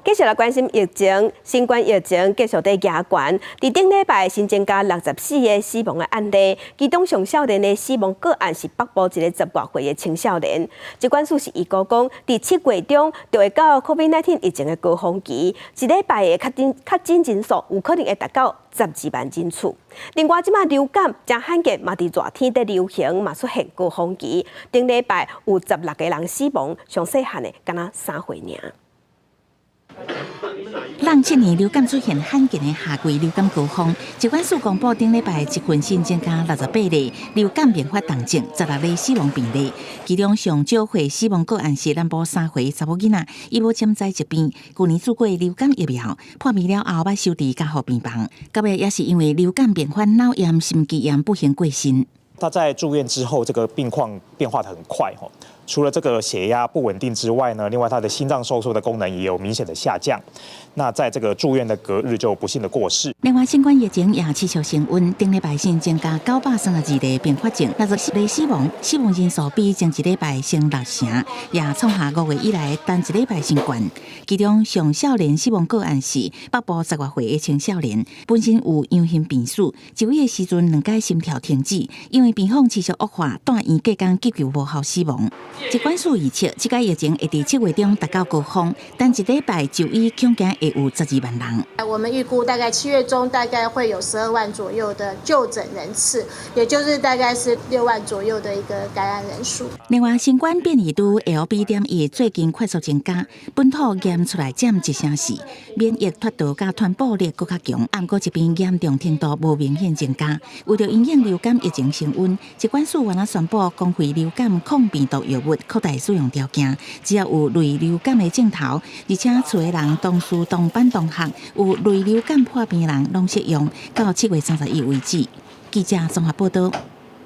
繼續來關心疫情，新冠疫情繼續佇加懸。佇頂禮拜新增加64個死亡的案例，其中上少年的死亡個案是北部一个10外歲的青少年。疾管署是預估講，佇7月中就會到 COVID-19 疫情的高峰期，一禮拜的確診人數有可能會達到12萬人次。另外，這馬流感誠罕見嘛，佇熱天佇流行嘛出現高峰期，頂禮拜有16個人死亡，上細漢的敢若3歲爾。 07年流感出現罕見的夏季流感高峰，疾管署公布頂禮拜一份新增加68例流感併發重症，16例死亡病例。其中上少歲死亡個案是南部3歲查某囡仔，伊無潛在疾病，舊年注過流感疫苗，破病了後捌收佇加護病房。到尾也是因為流感併發腦炎、心肌炎不幸過身。他在住院之後，這個病況變化得很快，除了這個血壓不穩定之外呢，另外他的心臟收縮的功能也有明顯的下降。那在這個住院的隔日就不幸的過世。另外，新冠疫情也持續升溫，頂禮拜新增加932例併發症，64例死亡，死亡人數比前一禮拜升六成，也創下5月以來單一禮拜新高。其中上少年死亡個案是北部10外歲的青少年，本身有陽性病史，就醫的時陣兩擺心跳停止，因為病況持續惡化，蹛院隔工急救無效死亡。疾管署預測，這個疫情會佇7月中達到高峰，單一禮拜就醫恐驚會有12萬人。我們預估大概7月中大概會有12萬左右的就診人次，也就是大概是6萬左右的一個感染人數。另外，新冠變異株 XBB.1最近快速增加，本土驗出來佔一成四，免疫脫逃佮傳播力閣較強，毋過疾病嚴重程度無明顯增加。為著因應流感疫情升溫，疾管署原來宣布公費流感抗病毒藥物擴大使用條件，只要有類流感的症頭，而且厝的人同事、同班同學有類流感破病的人，攏適用，到7月31為止。記者綜合報道。